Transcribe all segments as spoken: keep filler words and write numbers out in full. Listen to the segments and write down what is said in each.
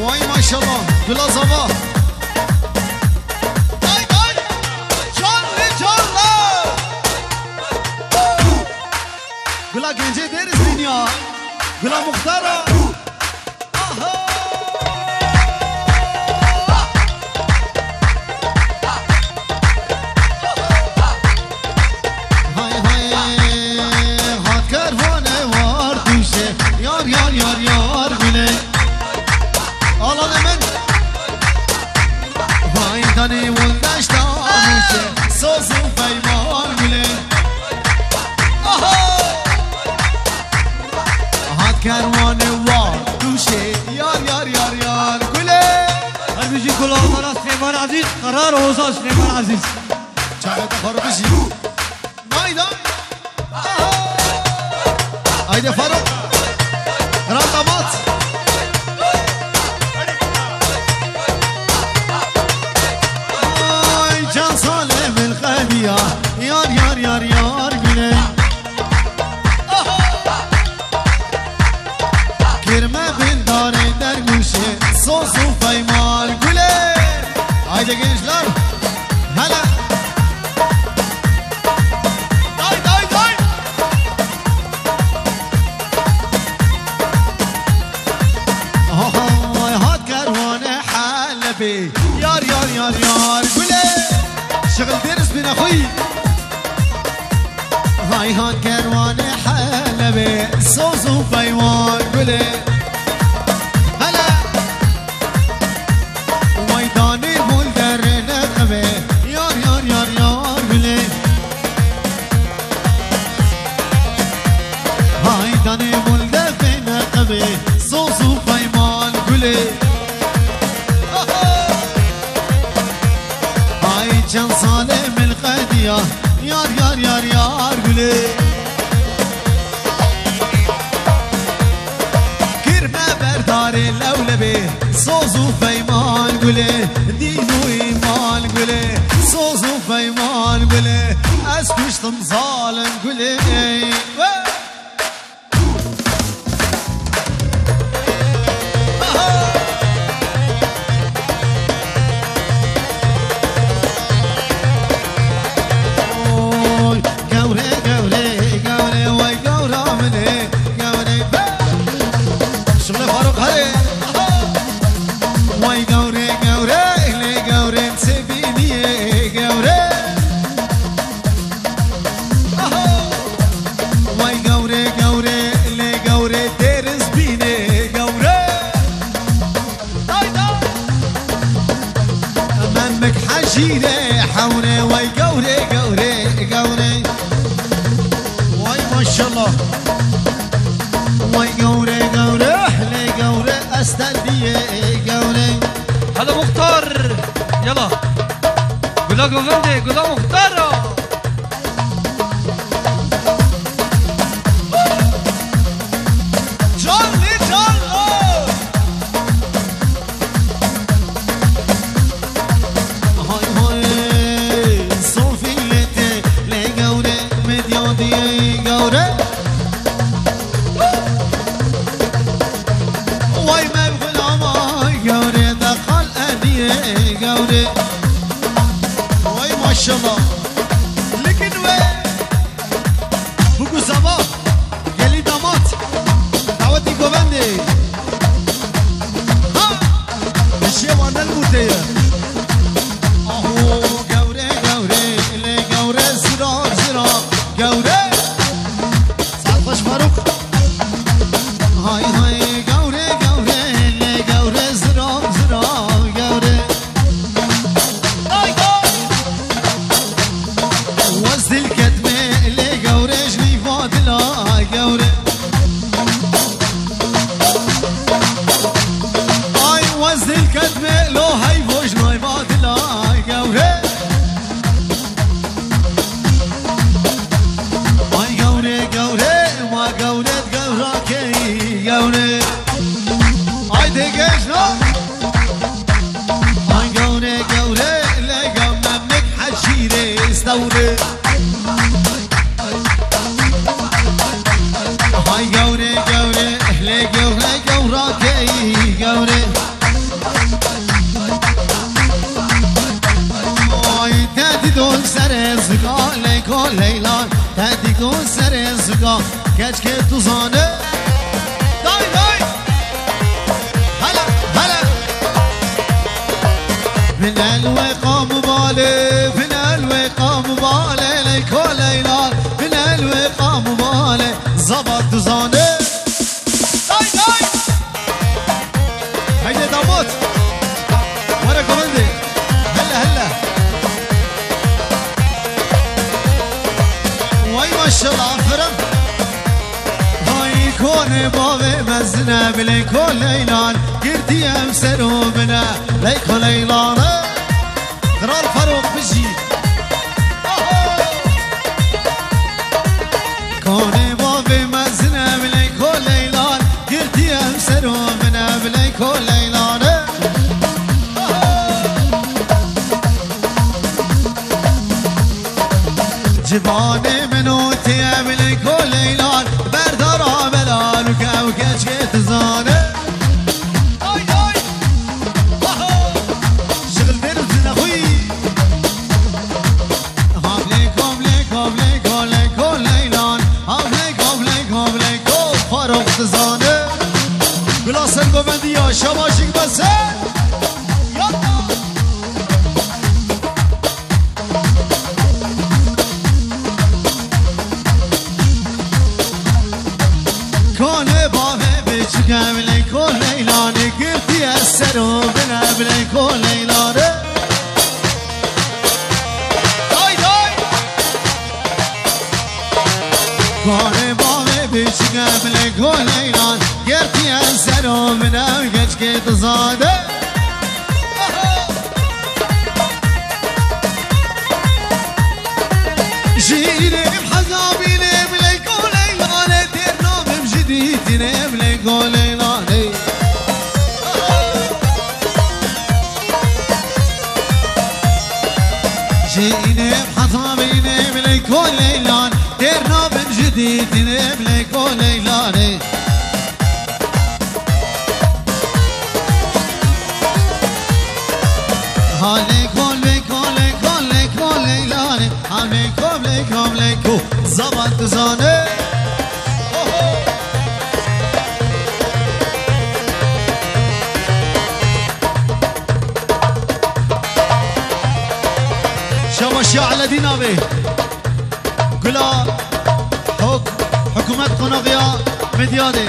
Vay maşallah, gula zava. Day day, canlı canlı. Gula gence deriz dünya. Gula muhtara. Aha. Hay hay, hat kervane war duşe. Yar yar yar yar gule. Alan hemen. Vay danê wil deşta duşe. Soz û peyman gule. Aha. Hat kervane war duşe. Yar yar yar yar gule. Her bijî gula Sara Süleyman Aziz, Karar Oza Süleyman Aziz. Çavete xwe bijî. Hayda. Haydi Faruk. Kral damat. Ay can Salih min qediya. Yar yar yar yar gule. Kirme bin darê derguşê, soz û peyman gule. Haydi gençler. Hele. Day day day. Hay hat kerwane Helebê. Yar yar yar yar gule. Şixil deriz bine xuy. Hay hat kerwane Helebê. Soz û peywan gule. Hele. Way danê bul derine qebe. Yar yar yar yar gule. Hay danê bul derine qebe. Soz û peyman gule. Hay çend sale min qediya. Yar yar yar yar gule. Kirme berdarê lewlebê, soz û peyman gule, dîn û îman gule, soz û peyman gule, ez kuştim zalim gule. Oy, gewre, gewre, gewre, way gewra min ê, gewre, be. Şuxulê Faruk hadi. Way gewre, gewre, lê gewre, çi bîniyê, gewre. Aha. Way gewre, gewre, lê gewre, dêriz bînê, gewre. Hayda. Memik hecîrê hewrê, way gewre, gewre, gewre. Way maşallah. Way gewre, gewre, lê gewre, estendiyê, gewre. Hadi muxtar, yala. Gula govendê, gula muxtara. Canlı canlı. Hay hay, Sofiyete, lê gewre, medya diye gewre. Way mevgul ama gewre, de qal ediye gewre. Way maşallah. Lekin we. Bûk û zava, gelî damat, dawetî govendê. Ha! Dişê wan ne li mûtê ye. Aho, gewre, gewre, lê gewre, zira, zira, gewre. Sarhoş Faruk. Hay, hay, gewre, gewre, lê gewre, zira, zira, gewre. Ay, ay. Wez dil ketme lê gewre ji nîva dila gewre. Ay wez dil ketme lo heyvo ji nîva dila gewre. Ay gewre gewre ma gewre gewra key gewre. Ay degej no. Ay gewre gewre lê gam memlik hecîrê stewre. Ay gewre gewre lê gewre gewra key gewre. Serê zika keçkê tu zane. Day, day. Hele, hele. Vinel we qamubale, vinel we qamubale, leyko leyla, vinel we qamubale, zava tu zane. Day, day. Haydi damat. Were komende. Hele, hele. Vay maşallah, aferin. Vay kone bavê mezine, bilê koleylan, girtî ev ser û bine, leyko leylane. Kral Faruk bijî. Aho! Konê bavê mezine, bilê koleylan, girtî ev ser û bine, bilê koleylane. Aho! Civanê min û tê bilê koleylan, berdara belal û kew keçkê dizane. Ay, ay. Aha. Şixil dêr û zine xwî. Havlê kovlê kovlê kolê koleylan. Havlê kovlê kovlê ko Faruk dizane. Bila ser govendî ya şabaşik be ser. Yalla. Kone bavê biçike bilê koleylanê girtiye ser û bine bilê koleylanê. Day day. Kone bavê biçike bilê koleylan girtiye ser û bine geçkê dizade. Jînê hezabînê bilê koleylanê têr nabim ji dîtînê bilê koleylanê. Jînê hezabînê bilê koleylan têr nabim ji dîtînê bilê koleylanê. Halê kolê kolê kolê kolê lale. Halê kolê kolê ko zaman dizane. Oho. Şabaş ya Eledîn abi. Gula hok, hikûmet qonaxiya Midyadê.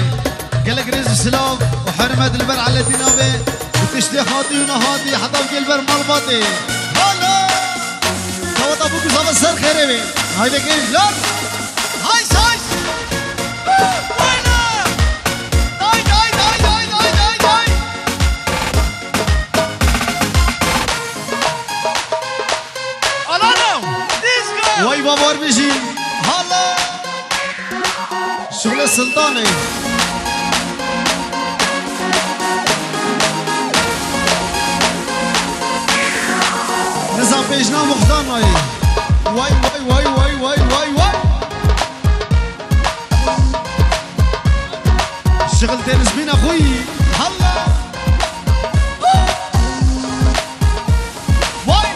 Gelek rêz û silav û hurmet li ber Eledîn abi. Û tiştê hatî û nehatî heta gel ber malbatê. Hala! Daweta bû ku zava ser xêrê bê. Haydi gençler. Hay say! Wayna! Day, day, day. Alana! Disco! Way babar bijî. Hala! Şule Sultanê. Nizam pêjna muxtar nayê. Way, way, way. Şixil deniz bîna xwî. Halla. Vay.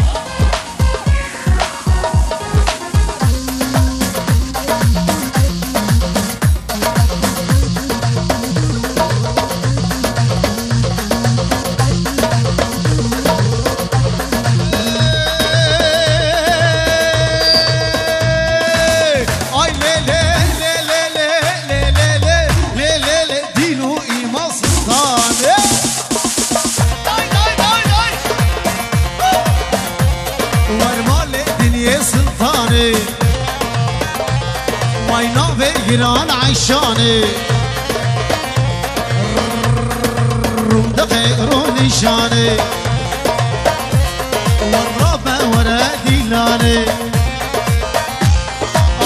Ay lê lê lê lê lê lê lê lê lê lê lê lê dîn û îman sultanê. Day day day day. Wer malê dinyê sultanê. Way navê giran eyşanê. Rûndeqê rûnîşanê. Werra be were dîlanê.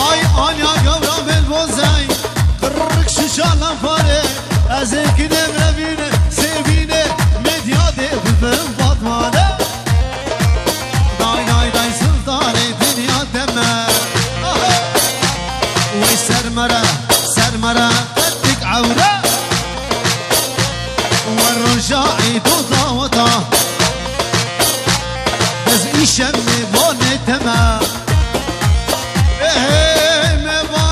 Ay anya gawra belbozey. Qirrik şişa lafare. Ez ê kine mevîne, sevîne, medya dê bibim Fatmane. Day day day sultanê dinya deme. Aha! Wey ser mere, ser mere, qetik ewre. We roja îd û daweta. Ez îşem mêvanê te me. Ê, ê, mêvan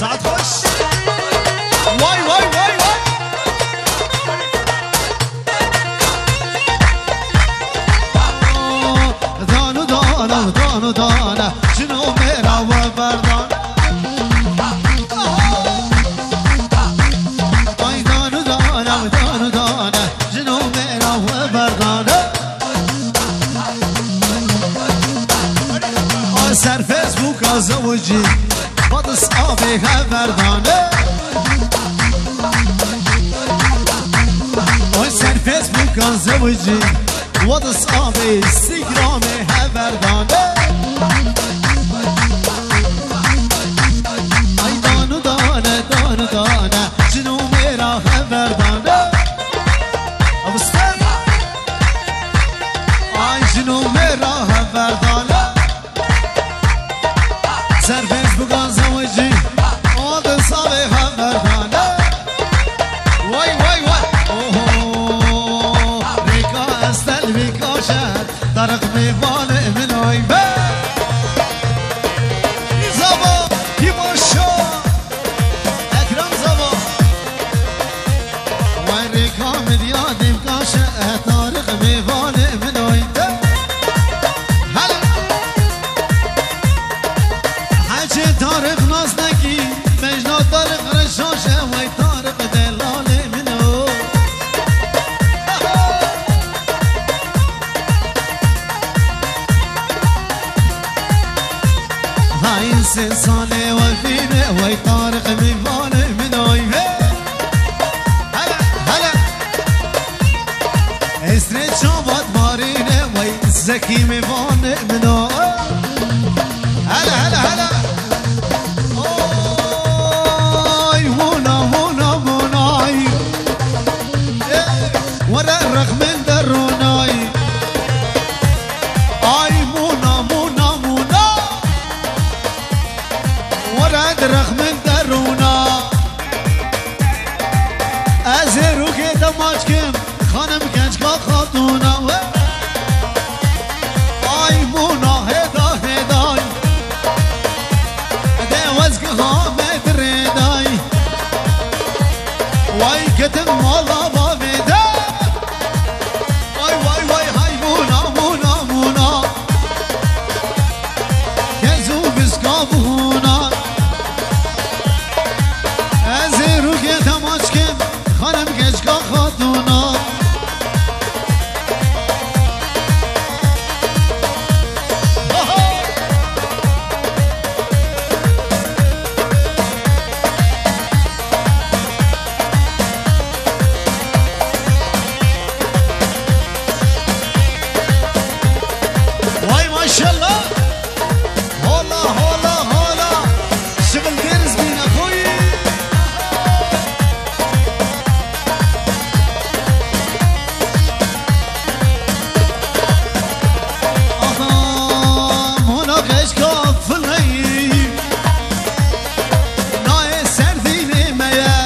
Saet xweş. Vay, vay, vay, vay. Dano dana, dano dana, jino mêra we berdan. Ay dano dana, dano dana, jino mêra we berdan. Ay ser Facebooka zewicî, badis avê heverdane. Ay ser Facebooka zewicî, badis avê Instagramê heverdane. Ay danu dane, danu dane, jino mêra heverdane. Avustan. Ay jino mêra heverdane. Ser Facebooka zewicî, o di savê heverdane. Vay, vay, vay. Oho. Rêka Estel vî kaşe, Tarık mêvanê min oy be. Zava, Tîmaşo, Ekrem Zava. Vay rêka min ya dîmkaşe, Tarık mêvanê min oy de. Hele. Hecê Tarık nasnekî, mejna Tarık reşaşe, vay Tarık delalê min o. Hay sê salê we vîne, wey Tarık mêvanê min oy ve. Hele, hele. Esrê çavat barîne, wey Zekî mêvanê min o. Hele, hele, hele. Oy, wona, wona, wonay. Were rexmin de ronay. Ay mûna, mûna, mûna. Were di rexmin de rûna. Ez ê rûkê te maç kim, xanim gençka xatûna we. Ay mûna hêda hêday. De wezgiha me dirêday. Way ketim mala bavê de. Vay, vay, vay, hay mûna, mûna, mûna. Kez û biska bûna. Ez ê rûkê te maç kim, xanim gençka xatûna. Vay maşallah. Hola, hola, hola. Şivilgeriz bîne koyî. Aha, mona qeşka fileyî. Nayê serdînê me ye.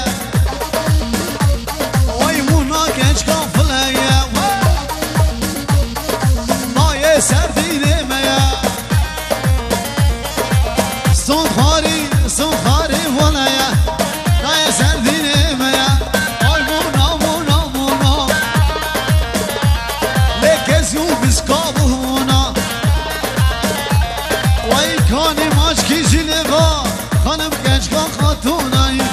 Oy mona qeşka fileye. Nayê serdînê me ye. Hanê maçkî jî lê va, xanim gençka xatûnayî.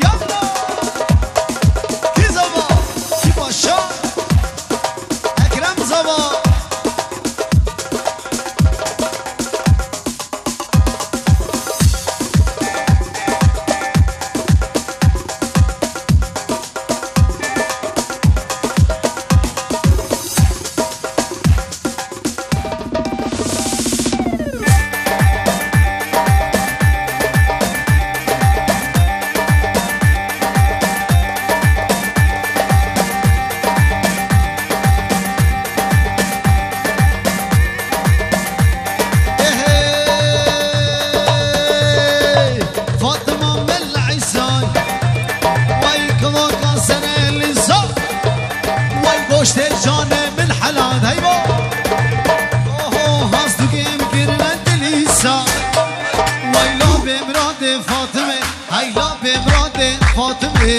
Yalla! Kî zava? Kî paşa? Ekrem zava. Hey, Fatima Mel Îsa, way kivaka serê Lîsa, way goştê canê min helal heyva. Oho, has dugêm kirine dilîsa, way labê miradê Fatime. Hey la bê miradê Fatime.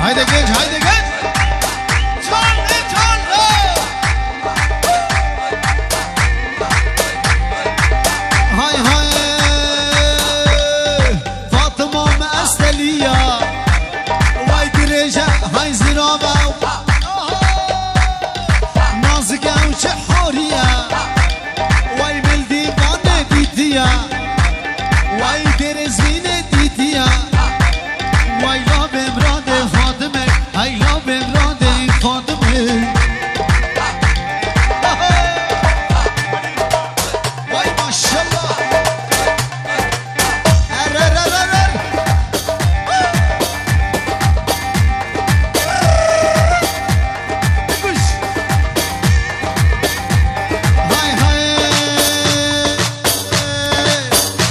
Haydi genç, haydi genç. Çaldı, çaldı. Hay hay. Fatima me esteliya. Vay dirêje, hay zirava. Nazik ew çi horiye. Way mildîvanê dîtiye. Way derezînê dîtiye. Way labê miradê Fatime. Hay labê miradê Fatime. Way maşallah. Er, er, er, er, er. Kuş. Hay, hay.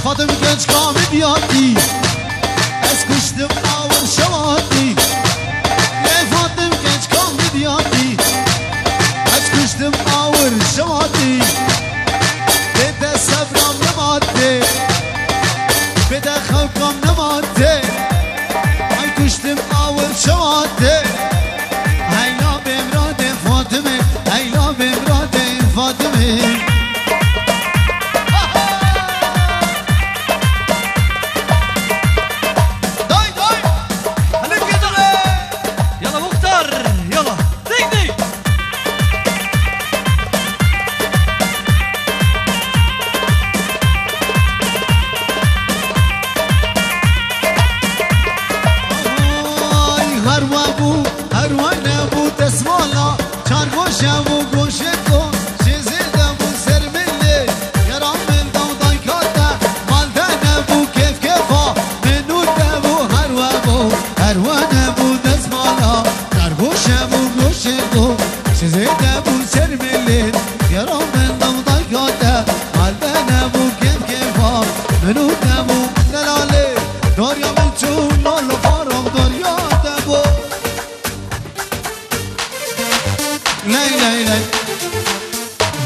Fatim genç kamil yatî. Ez kuştim awir şewatî. Ê Fatim genç kamil yatî. Ez kuştim awir şewatî. Bê te sebram nematê. Bê te xewkam nematê. Ay kuştim awir şewatê. Hey la bê miradê Fatime. Hey la bê miradê Fatime. Day, day. Halim getir be. Yala muxtar, yala. Dik, dik. Ay, her we bû, her we nebû destmala. Çar goşe bû goşê xwe, şêzê de bû ser milê. Yara min daw dayka te, mal de nebû kêf kêfa. Min û te bû, her we bû, her we nebû destmala. Çar goşe bû goşê xwe, şêzê de bû ser milê. Yara min daw dayka te, mal de nebû kêf kêfa. Min û te bû delalê, dorya min çû, mal û faram dorya te bû. Ley, ley, ley.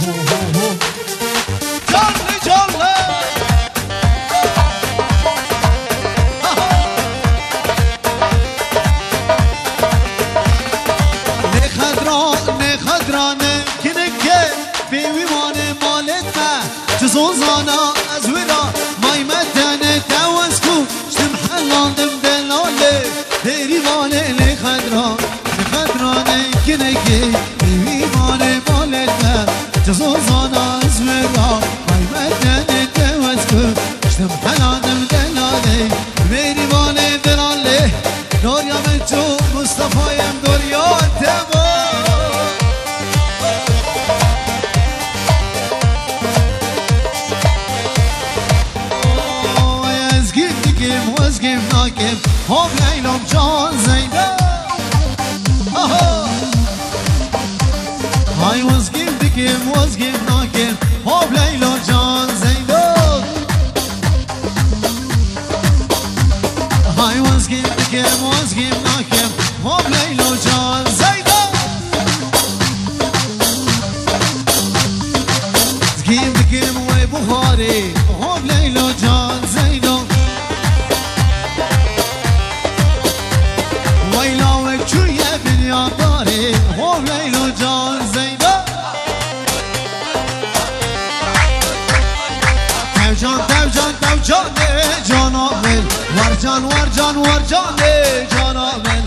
Ho, ho, ho. Canlı, canlı. Ne xedra, ne xedra, ne kinike, pêwî wane malê te. Çi zozana ez wira, may me tenê te wez ku, ştim helandim delale, derî vane lê xedra, lê xedra ne kinekê, pêwî vane malê te. Çi zozana ez wira, may me tenê te wez ku, ştim helandim delale, derî vane delale. Dorya min çû, Mustafayem dorya te bû. Oy, ez gîv dikim, ez gîv nakim. Hop Leylam can Zeyda. Aha. Hay, ez gîv dikim, ez gîv nakim. Hop Leyla can Zeyda. Kim dikim, waz kim nakim, hop Leylo can Zeyda. Kim dikim, wey Buxarê, hop Leylo can Zeyda. Weyla we çûye binyadarê, hop Leylo can Zeyda. Tevcan, tevcan, tevcanê cana min. Warcan, warcan, warcanê cana min.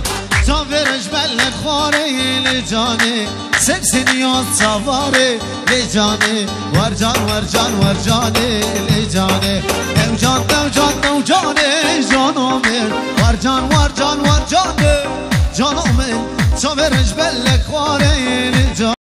Çavêr ji belek xwarê lê canê. Sep seniya çavarê lê canê. Warcan, warcan, warcanê lê canê. Tevcan, tevcan, tevcanê cana min. Warcan, warcan, warcanê cana min. Çavêr ji belek xwarê lê canê.